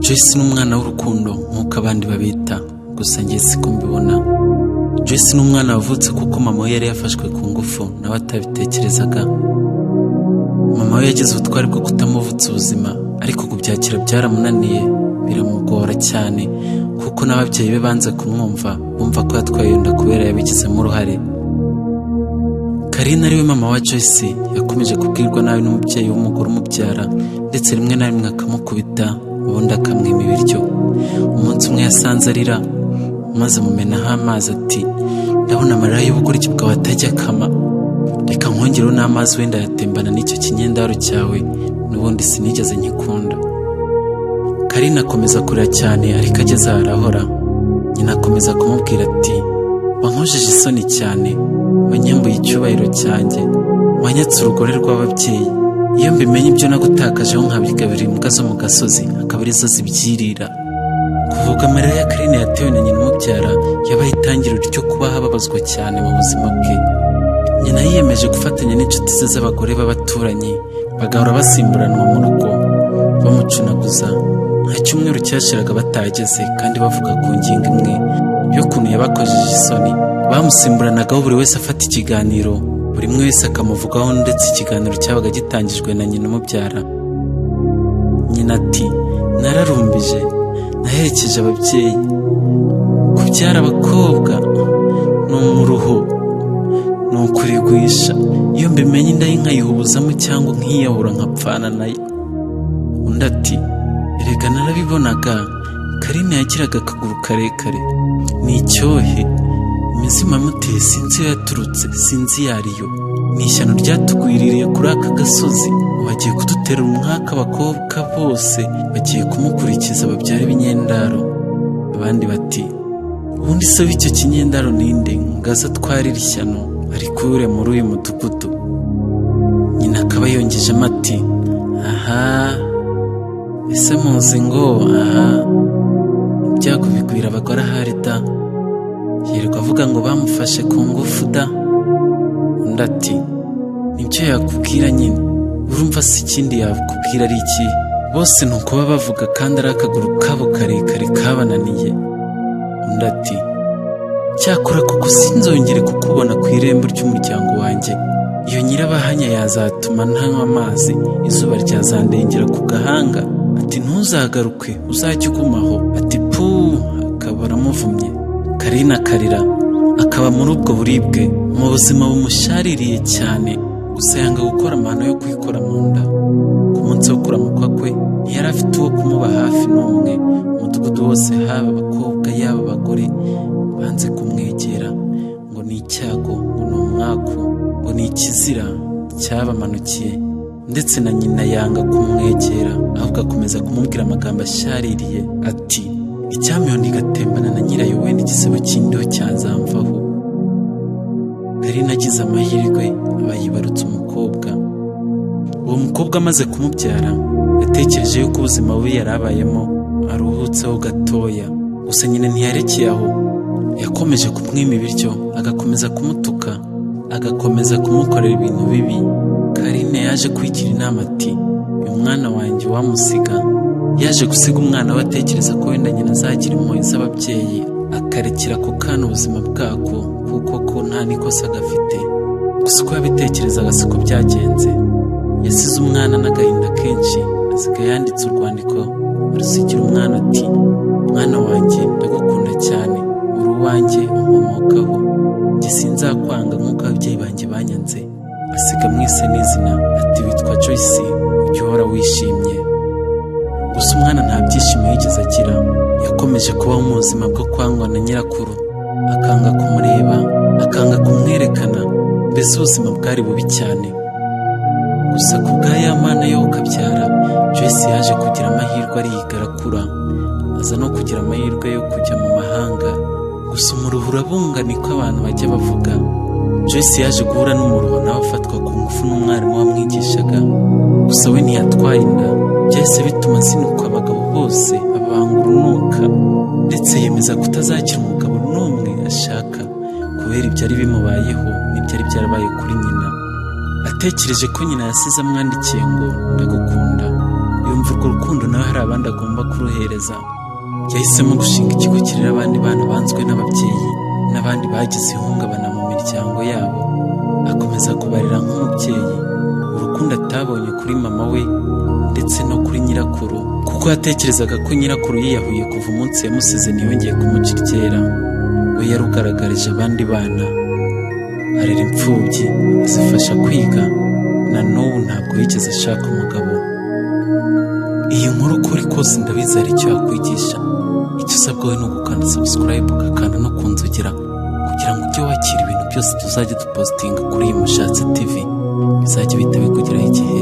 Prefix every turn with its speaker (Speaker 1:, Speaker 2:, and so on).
Speaker 1: Joyce ni umwana w'urukundo nk'uko abandi babita, gusa njye siko mbibona. Joyce ni umwana wavutse kuko mama we yari yafashwe ku ngufu, nawe atabitekerezaga. Mama we yagize ubutwari bwo kutamuvutsa ubuzima, ariko kubyakira byaramunaniye, biramugora cyane, kuko n'ababyeyi be banze kumwumva, bumva ko yatwaye inda kubera yabigizemo uruhare. Karina, ariwe mama wa Joyce, yakomeje kubwirwa nabi n'umubyeyi w'umugore umubyara, ndetse rimwe na rimwe akamukubita, ubundi akamwima ibiryo. Umunsi umwe yasanze arira, maze amumenaho amazi, ati: "Ndabona amarira y'ubugoryi bwawe atajya akama. Reka nkongereho n'amazi, wenda yatembana n'icyo kinyendaro cyawe. N'ubundi sinigeze nkikunda." Karina akomeza kurira cyane, ariko ageze aho arahora. Nyina akomeza kumubwira ati: "Wankojeje isoni cyane, wanyambuye icyubahiro cyanjye, wanyatse urugore rw'ababyeyi. Iyo mbimenye, ibyo nagutakajeho nkabigabira imbwa zo mu gasozi, akaba arizo zibyirira." Kuvuga amarira ya Karine yatewe na nyina umubyara yabaye itangiriro ryo kuba ababazwa cyane mu buzima bwe. Nyina yiyemeje gufatanya n'inshuti ze z'abagore b'abaturanyi, bagahora basimburanwa mu rugo bamucunaguza. Nta cyumweru cyashiraga batageze kandi bavuga ku ngingo imwe y'ukuntu yabakojeje isoni. Bamusimburanagaho, buri wese afata ikiganiro, buri umwe wese akamuvugaho, ndetse ikiganiro cyabaga gitangijwe na nyina umubyara. Nyina ati: "Nararumbije, naherekeje ababyeyi. Kubyara abakobwa ni umuruho, ni ukurigwisha. Iyo mbimenye, inda ye nkayihubuzamo cyangwa nkiyahura nkapfana nayo." Undi ati: "Erega narabibonaga, Karine yagiraga akaguru karekare, ni icyohe. Imizimu yamuteye sinzi iyo yaturutse, sinzi iyo ariyo. Ni ishyano ryatugwiririye kuri aka gasozi. Bagiye kudutera umwaka, abakobwa bose bagiye kumukurikiza babyara ibinyendaro." Abandi bati: "Ubundi se w'icyo kinyendaro ninde ngo aze atwarire ishyano arikure muri uyu mudugudu?" Nyina akaba yongejemo ati: "Aha, ese muzi ngo aha ibyago bigwira abagore ahari da? Yirirwa avuga ngo bamufashe ku ngufu da." Undi ati: "Nibyo yakubwira nyine, urumva se ikindi yakubwira ari iki? Bose ni ukuba bavuga kandi ari akaguru kabo karekare kabananiye." Undi ati: "Cyakora kuko sinzongere kukubona ku irembo ry'umuryango wanjye. Iyo nyirabahanya yazatuma ntanywa amazi, izuba ryazandengera ku gahanga." Ati: "Ntuzagaruke, uzajye ugumaho." Ati: "Puu!" Akaba aramuvumye. Karina akarira, akaba muri ubwo buribwe, mu buzima bumushaririye cyane, gusa yanga gukora amahano yo kwikora mu nda. Ku munsi wo kuramukwa kwe, ntiyari afite uwo kumuba hafi n'umwe. Umudugudu wose, haba abakobwa yaba abagore, banze kumwegera, ngo ni icyago, ngo ni umwaku, ngo ni ikizira cyabamanukiye. Ndetse na nyina yanga kumwegera, ahubwo akomeza kumubwira amagambo ashaririye, ati: "Icyamiyoni igatembana na nyirayo, wenda igisebo kindiho cyazamvaho." Karina agize amahirwe aba yibarutse umukobwa. Uwo mukobwa amaze kumubyara, yatekereje yuko ubuzima bubi yari abayemo aruhutseho gatoya. Gusa nyina ntiyarekeye aho, yakomeje kumwima ibiryo, agakomeza kumutuka, agakomeza kumukorera ibintu bibi. Karine yaje kwigira inama, ati: "Uyu mwana wanjye wamusiga." Yaje gusiga umwana we, atekereza ko wenda nyina azagira impuhwe z'ababyeyi, akarekera ako kana ubuzima bwako, kuko ko nta n'ikosa gafite. Gusa uko yabitekerezaga siko byagenze. Yasize umwana n'agahinda kenshi, asigaye yanditse urwandiko, arusigira umwana, ati: "Mwana wanjye, ndagukunda cyane, uri uwanjye, unkomokaho. Njye sinzakwanga nk'uko ababyeyi banjye banyanze." Asiga mwise n'izina, ati: "Witwa Joyce, ujye uhora wishimye." Gusa umwana nta byishimo yigeze agira. Yakomeje kubaho mu buzima bwo kwangwa na nyirakuru, akanga kumureba, akanga kumwerekana. Mbese ubuzima bwari bubi cyane. Gusa ku bwa ya Mana yo ukabyara, Joyce yaje kugira amahirwe, ariga, arakura, aza no kugira amahirwe yo kujya mu mahanga. Gusa umuruho urabunga, niko abantu bajya bavuga. Joyce yaje guhura n'umuruho, nawe afatwa ku ngufu n'umwarimu wamwigishaga, gusa we ntiyatwaye inda. Byahise bituma azinukwa abagabo bose, abanga urunuka, ndetse yemeza kutazagira umugabo n'umwe ashaka kubera ibyari bimubayeho n'ibyari byarabaye kuri nyina. Atekereje ko nyina yasize amwandikiye ngo: "Ndagukunda", yumva urwo rukundo nawe hari abandi agomba kuruhereza. Yahisemo gushinga ikigo kirera abandi bana banzwe n'ababyeyi n'abandi bagize ihungabana mu miryango yabo, akomeza kubarera nk'umubyeyi, urukundo atabonye kuri mama we ndetse no kuri nyirakuru, kuko yatekerezaga ko nyirakuru yiyahuye kuva umunsi yamusize ntiyongeye kumuca iryera. We yarugaragarije abandi bana, arera imfubyi, azifasha kwiga. Na n'ubu ntabwo yigeze ashaka umugabo. Iyi nkuru uko uri kose ndabizi hari icyo yakwigisha. Icyo usabwa we ni ugukanda subscribe, ugakanda no ku nzogera, kugira ngo ujye wakira ibintu byose tuzajya dupostinga kuri iyi Mushatsi TV, bizajya bihita bikugeraho igihe.